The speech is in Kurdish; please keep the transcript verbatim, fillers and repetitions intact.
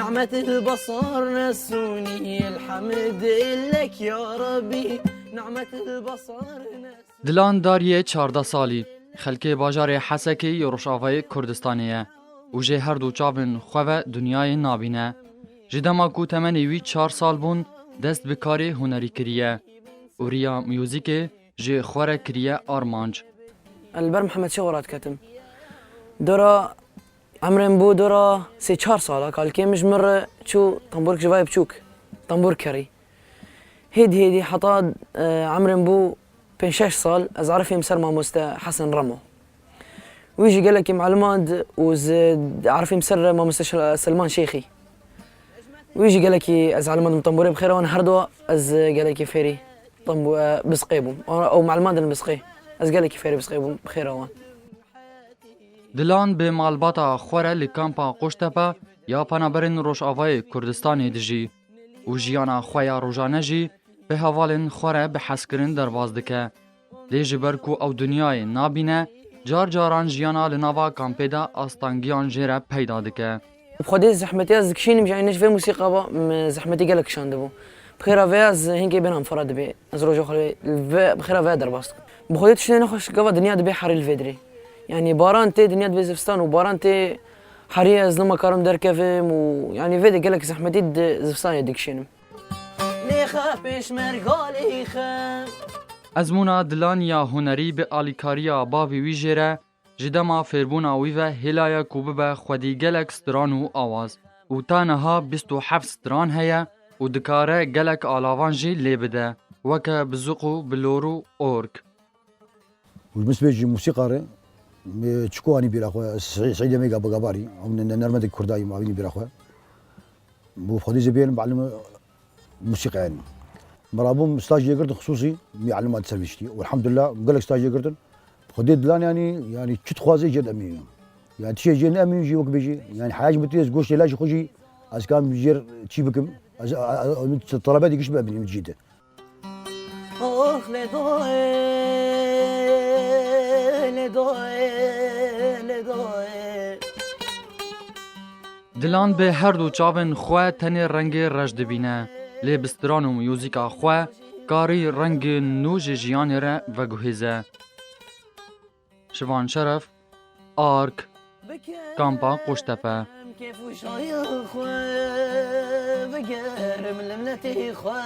نعمة البصر نسوني، الحمد لك يا ربي، نعمة البصر نسوني. Dilan Dariyê çardeh salî, xelkê bajarê Hesekê yê Rojavayê Kurdistanê ye û jê her du çavên xwe ve dinyayê nabîne. Ji dema ku temenê wî çar sal bûn, dest bi karê hunerî kiriye û riya muzîkê ji xwe re kiriye armanc. Ez li ber Mihemed Şêxo re diketim. Dora emrê min bû dora sê çar sala, kalkê min ji min re çû tembûrek ji vayê biçûk, tembûr kerî. Hêdî hêdî heta, e, emrê min bû pênc şeş sal, ez erifîm ser mamoste Hesen Remo. Wî jî gelekî min elimand û ez erifîm ser mamoste Şel-, Selman Şêxî. Wî jî gelekî ez elimandim tembûrê bi xêra wan, her du ez gelekî fêrî tembû-, e, bizqê bûm. Ew min elimandin bizqê. Ez gelekî fêrî bizqê bûm bi xêra wan. Dilan bi malbata xwe re li kampa Qoştepe ya penaberên Rojavayê Kurdistanê dijî û jiyana xwe ya rojane jî bi hevalên xwe re bi hezkirin derbas dike. Lê ji ber ku ew dinyayê nabîne, car caran jiyana li nava kampê de astangiyan jê re peyda dike. Bi xwedê zehmetê ez dikişînim, ji ne ji vê musîqa ba min zehmetî gelek kişandibû. Bi xêra vê ez hinkê bênam fira dibê. Ez roja xwe vê, bi xêra vê derbas dikim. Bi xwedê tiştê nexweş gava dinya dibê herî li vê dirê. Yanî baran tê, dinya dibê zivistan û baran tê herî ez nema karim derkevim û yanî vê de gelek zehmetî di zivistanê dikişînim. Lêxe pêşmerga lêxe. Ezmûna Dilan ya hunerî bi alîkariya bavê wî jê re ji dema fêrbûna wî ve hêlaye ku bibe xwedî gelek stran û awaz. Û ta niha bîst û heft stran heye û dikare gelek alavan jî lê bide, weke bizuq û bilor û org. Û min spêj jî musîqa re, me çiko anî bîra xwe, Sey-, Seydê Mega Bagabarî, ew ne-, ne-, nermedek Kurdayî, ma avînî bîra xwe. Bo Xwedê zê bêrin, bi elime musîqa yanî. Me rabûm staj yê girtin xisûsî, mi elima di ser vê tiştî. Û elhamdulillah, gelek staj yê girtin. Xwedê Dilan yanî, yanî çi dixwaze jê de emîn. Yanî tiştê jê ne emîn jî wek bêjî. Yanî heyat ji min tê ez goştê lajê xwe jî, ez kam jê çî bikim. Ez, ez, ez, ez, telebetê giş bibînim jî de. Oh, lê doyê, lê doyê, lê doyê. Dilan bi her du çavên xwe tenê rengê reş dibîne, lê bi stran û muzîka xwe karî rengê nû ji jiyanê re veguhêze. Şivan Şeref, Ark, Kampa Qoştepe. Kêf û şayî xwe bigerim li miletê xwe.